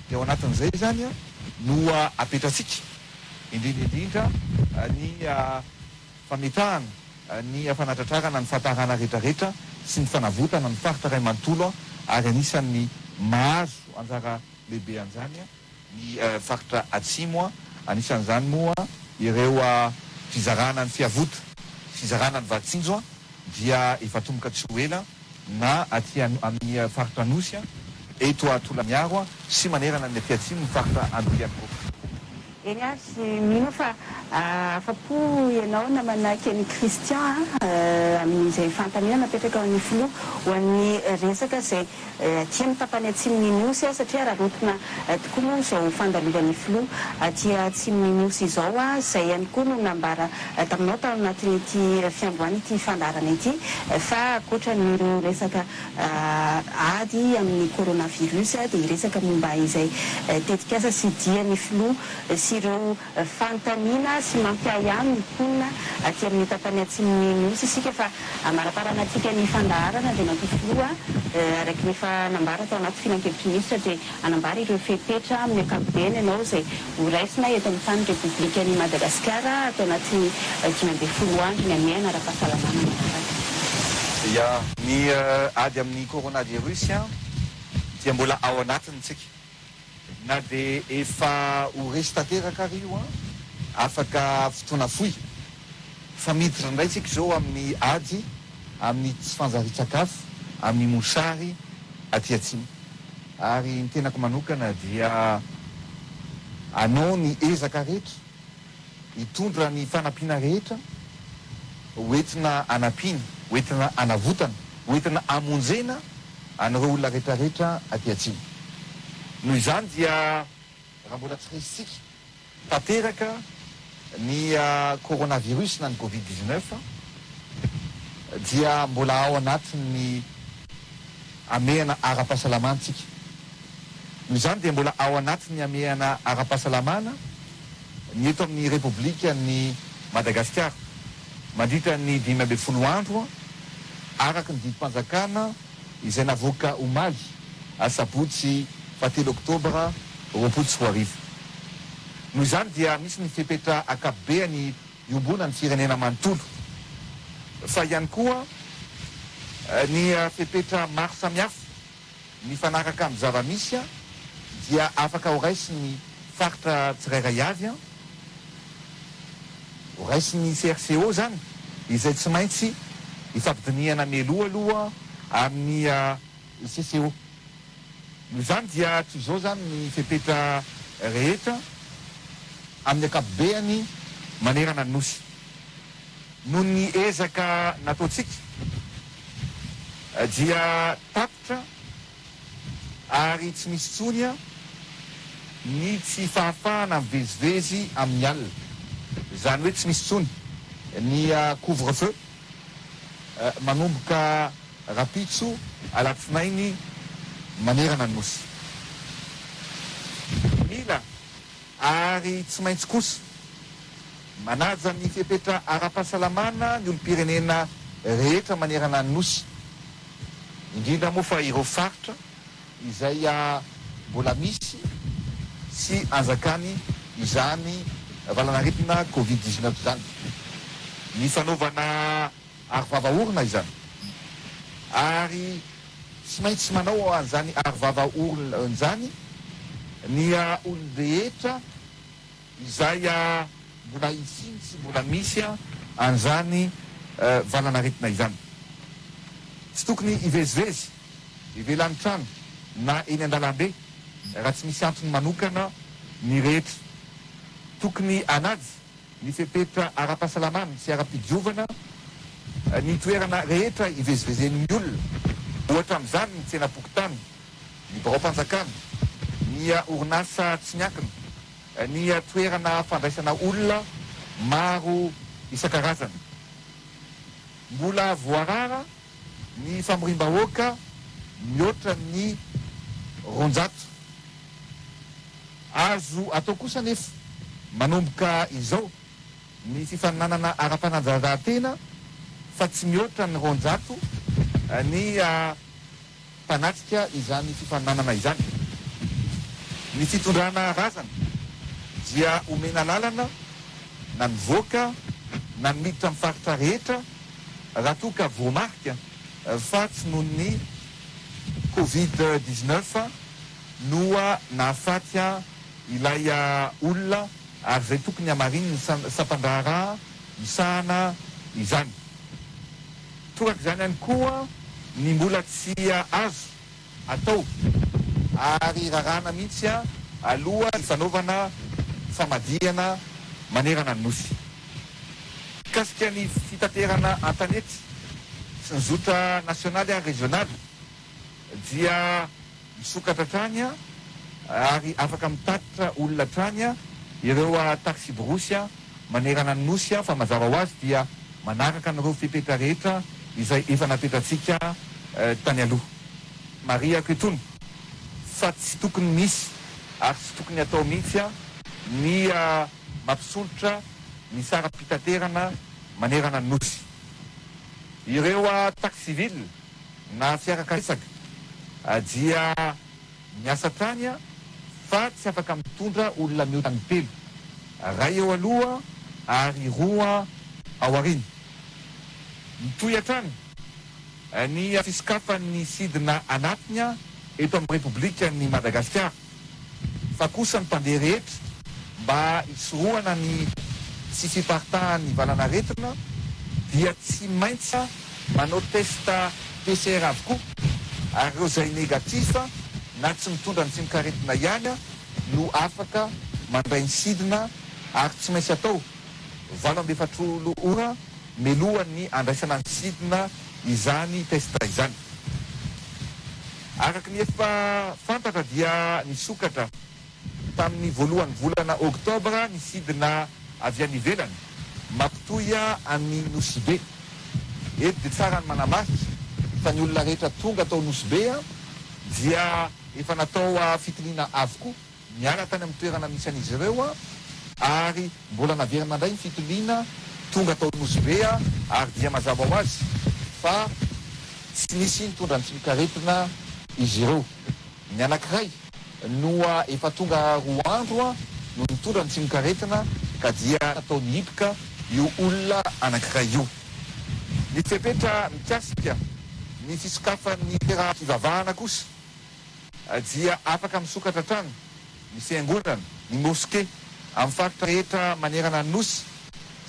dia ao anatin'izay izany no apetratsika indrindra indrindra ny fametrahana ny fanatratrarana ny fahatarana rehetrarehetra sy ny fanavotana ny faritra iray manontolo ary anisan'ny mahazo anjara lehibe an'izany ny faritra atsimo, anisan'izany moa ireo fizarana ny fiavota, fizarana ny vatsinjo dia efa atomboka tsy ho ela na aty amin'ny faritra Anosy, eto Tolagnaro sy manerana ny aty atsimo ny faritra Androy ihany koa. Eny ary, mino aho fa afa-po ianao namana Kenny Christian a, amin'izay fanontaniana napetraka ho an'ny filoha ho an'ny resaka izay aty amin'ny tapany atsimon'ny Nosy satria araraotina tokoa moa izao fandalovan'ny filoha aty atsimon'ny Nosy izao. Izay ihany koa no nambara taminao tao anatin'ity fiandohan'ity fandaharana ity fa ankoatra an'ireo resaka ady amin'ny coronavirus dia hiresaka momba izay tetikasa sy dian'ny filoha sy ireo fanontaniana sy mampiahiahy ny mponina aty amin'ny tapany atsimon'ny Nosy isika fa amaraparanantsika ny fandaharana Andriamatoa Filoha araka ny efa nambara tao anaty filankevitry ny minisitra dia hanambara ireo fepetra amin'ny ankapobeny ianao izay ho raisina eto amin'ny tany Repoblikan'i Madagasikara ato anatin'ny 15 andro ny hamehana ara-pahasalamana manaraka. Ya, ny ady amin'ny coronavirus dia mbola ao anatiny tsika. Na dia efa ho resy tanteraka ary io afaka fotoana fohy. Fa miditra indray tsika izao amin'ny ady amin'ny tsy fanjarian-tsakafo, amin'ny mosary aty atsimo. Ary ny tenako manokana dia hanao ny ezaka rehetra, hitondra ny fanampiana rehetra ho entina hanampiana, ho entina hanavotana, ho entina hamonjena an'ireo olona rehetra rehetra aty atsimo. Noho izany dia raha mbola tsy resintsika tanteraka ny coronavirus na ny covid 19 dia mbola ao anatin'ny hamehana ara-pahasalamana isika. Noho izany dia mbola ao anatin'ny hamehana ara-pahasalamana ny eto amin'ny Repoblikan'i Madagasikara mandritra ny 15 andro araka ny didim-panjakana izay navoaka omaly asabotsy fahatelo oktobra 2020. Noho izany dia misy ny fepetra ankapobeany iombonan'ny firenena manontolo fa ihany koa ny fepetra maro samihafa mifanaraka amin'ny zava-misy dia afaka horaisin'ny faritra tsirairay avy, horaisin'ny CRCO izany izay tsy maintsy ifampidinihana mialoha aloha amin'ny CCO. Noho izany dia toy izao izany ny fepetra rehetra amin'ny ankapobeany manerana ny Nosy. Noho ny ezaka nataontsika dia tapitra ary tsy misy intsony ny tsy fahafahana mivezivezy amin'ny alina. Izany hoe tsy misy intsony ny couvre feu manomboka rahampitso alatsinainy manerana ny Nosy. Mila ary tsy maintsy kosa manaja ny fepetra ara-pahasalamana ny olom-pirenena rehetra manerana ny Nosy, indrindra moa fa ireo faritra izay mbola misy sy anjakany izany valanaretina Covid 19 izany. Ny fanaovana arovava orona izany ary tsy maintsy manao an'izany arovava orona izany ny olon-drehetra izay mbola hisiany sy mbola misy an'izany valanaretina izany. Tsy tokony hivezivezy ivelan'ny trano na eny an-dalambe raha tsy misy antony manokana ny rehetra. Tokony hanaja ny fepetra ara-pahasalamana sy ara-pidiovana ny toerana rehetra ivezivezen'ny olona, ohatra amin'izany ny tsenam-pokontany, ny biraom-panjakana, ny orinasa tsy miankina, ny toerana fandraisana olona maro isan-karazany. Mbola voarara ny famoriam-bahoaka mihoatra ny 200. Azo atao kosa anefa manomboka izao ny fifaninanana ara-panatanjahantena fa tsy mihoatra ny 200 ny mpanatrika izany fifaninanana izany. Ny fitondrana razana dia omena lalana na mivoaka na ny miditra amin'ny faritra rehetra raha toa ka voamarika fa tsy noho ny Covid 19 no nahafaty ilay olona ary izay tokony hamarinin'ny sampandraharaha misahana izany. Torak'izany ihany koa ny mbola tsy azo atao ary raràna mihitsy aloha ny fanaovana famadihana manerana ny Nosy. Mikasika ny fitaterana an-tanety sy ny zotra nasionaly ary rezionaly dia misokatra hatrany ary afaka mitatitra olona hatrany ireo taksiborosy manerana ny Nosy fa mazava ho azy dia manaraka an'ireo fepetra rehetra izay efa napetratsika tany aloha. Marihako itony fa tsy tokony misy ary tsy tokony atao mihitsy ny mampisondrotra ny saram-pitaterana manerana ny Nosy. Ireo taxi ville na fiara karetsaka dia miasa hatrany fa tsy afaka mitondra olona mihoatra ny telo, iray eo aloha ary roa ao aoriana. Mitohy hatrany ny fisokafan'ny sidina anatiny eto amin'ny Repoblikan'i Madagasikara fa kosa ny mpandeha rehetra mba hisorohana ny tsy fiparitahan'ny valan'aretina dia tsy maintsy manao test PCR avokoa ary ireo izay négatif na tsy mitondra ny tsimokaretina ihany no afaka mandray ny sidina ary tsy maintsy atao 48 ora melohan'ny andraisana ny sidina izany test izany. Araka ny efa fantatra dia nisokatra tamin'ny voalohan'ny volana oktobra ny sidina avy any ivelany mampitohy an'i Nosy Be. Eto dia tsara ny manamarika fa ny olona rehetra tonga tao Nosy Be dia efa natao fitiliana avokoa niala tany amin'ny toerana misy an'izy ireo ary mbola naverina indray ny fitiliana tonga tao Nosy Be ary dia mazava ho azy fa tsy nisy nitondra ny tsimokaretina izy ireo. Ny anankiray no efa tonga roa andro no nitondra ny tsimokaretina ka dia natao nihiboka io olona anankiray io. Ny fepetra mikasika ny fisokafan'ny toeram-pivavahana kosa dia afaka misokatra hatrany ny fiangonana, ny moske amin'ny faritra rehetra manerana ny Nosy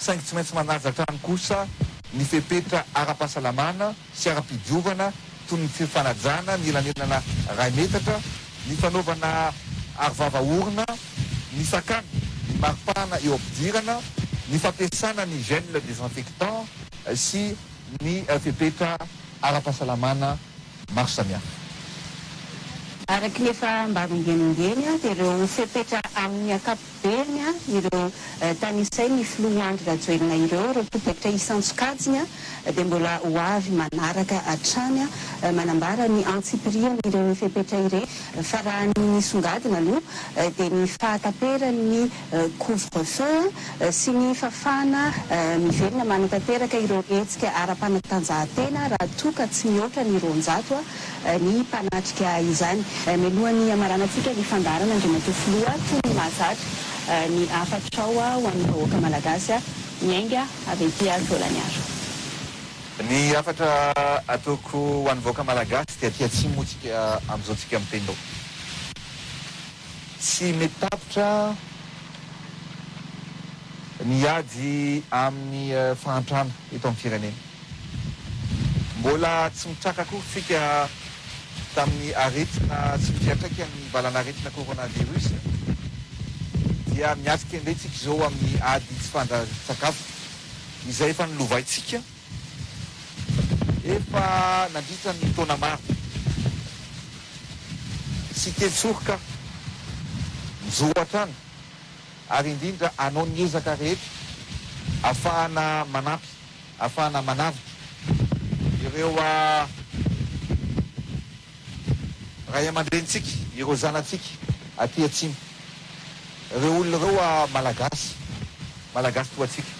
saingy tsy maintsy manaja hatrany kosa ny fepetra ara-pahasalamana sy ara-pidiovana toy ny fifanajana ny elanelana iray metatra, ny fanaovana arovava orona, ny fakana ny maripana eo am-pidirana, ny fampiasana ny gel désinfectant sy ny fepetra ara-pahasalamana maro samihafa. Araka ny efa ambara ombieny ombieny dia ireo fepetra amin'ny ankapobeny ireo tanisain'ny filoha Andry Rajoelina ireo, ireo tompon'andraikitra isan-tsokajiny dia mbola ho avy manaraka hatrany manambara ny antsipirian'ireny fepetra ireny fa raha ny nisongadina aloha dia ny fahataperan'ny couvre-feu sy ny fahafahana miverina manatanteraka ireo hetsika ara-panatanjahantena raha toa ka tsy mihoatra ny 200 ny mpanatrika izany. Mialohan'ny hamaranantsika ny fandaharana Andriamatoa Filoha, toy ny mahazatra ny hafatrao ho an'ny vahoaka Malagasy miainga avy ety Taolagnaro. Ny hafatra ataoko ho an'ny vahoaka Malagasy dia aty atsimo moa tsika amin'izao tsika miteny izao. Tsy mety tapitra ny ady amin'ny fahantrana eto amin'ny firenena. Mbola tsy mitraka akory tsika tamin'ny aretina sy ny fiantraikan'ny valan'aretina coronavirus dia miatrika indray tsika izao amin'ny ady tsy fandrarin-tsakafo izay efa nolovaintsika efa nandritra ny taona maro. Tsy kely soroka aho. Mijoro hatrany ary indrindra hanao ny ezaka rehetra ahafahana manampy, ahafahana manavotra ireo ray aman-drenintsika, ireo zanatsika aty atsimo. Ireo olona ireo Malagasy, Malagasy toa antsika.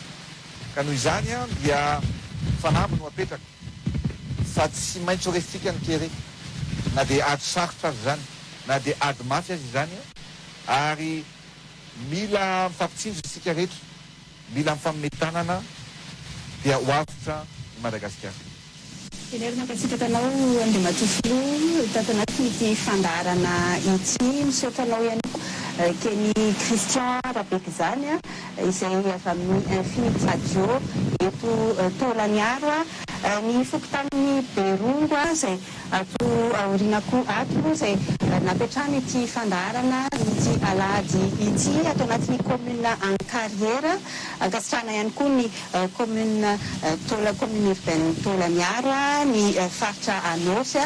Ka noho izany dia. Fanamby no apetraka fa tsy maintsy ho resintsika ny kere na dia ady sarotra aza izany, na dia ady mafy aza izany ary mila mifampitsinjo isika rehetra, mila mifanome tanana dia ho avotra i Madagasikara. Tena ary mankasitraka anao Andriamatoa Filoha tato anatin'ity fandaharana ity. Misaotra anao ihany koa Kenny Christian Rabekizany izay avy amin'ny Infinity Radio eto Taolagnaro. Ny fokontanin'i Berongo izay ato aoriana koa ato izay napetrahana ity fandaharana ity alahady ity ato anatin'ny commune Ankariera. Ankasitrahana ihany koa ny Commune Taola, Commune Urbaine Taolagnaro, ny faritra Anôsy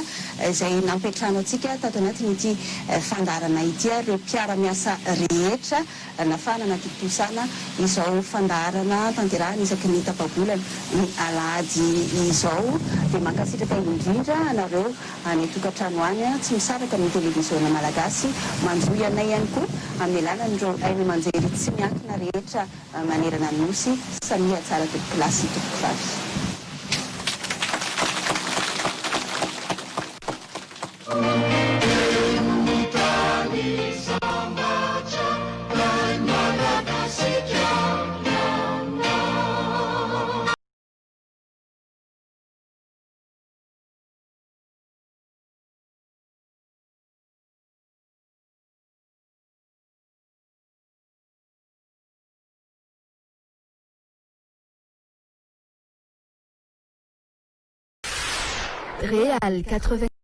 izay nampiantrano antsika tato anatin'ity fandaharana ity ary ireo mpiara-miasa rehetra nafahana nanatontosana izao fandaharana tanterahina isaky ny tapa-bolana ny alahady izao dia mankasitraka indrindra anareo any an-tokantrano any tsy misaraka amin'ny televiziona malagasy manjohy anay ihany koa amin'ny alalan'ireo haino aman-jery tsy miankina rehetra manerana ny Nosy. Samia tsara tompokolahy sy tompokovavy. Real 80.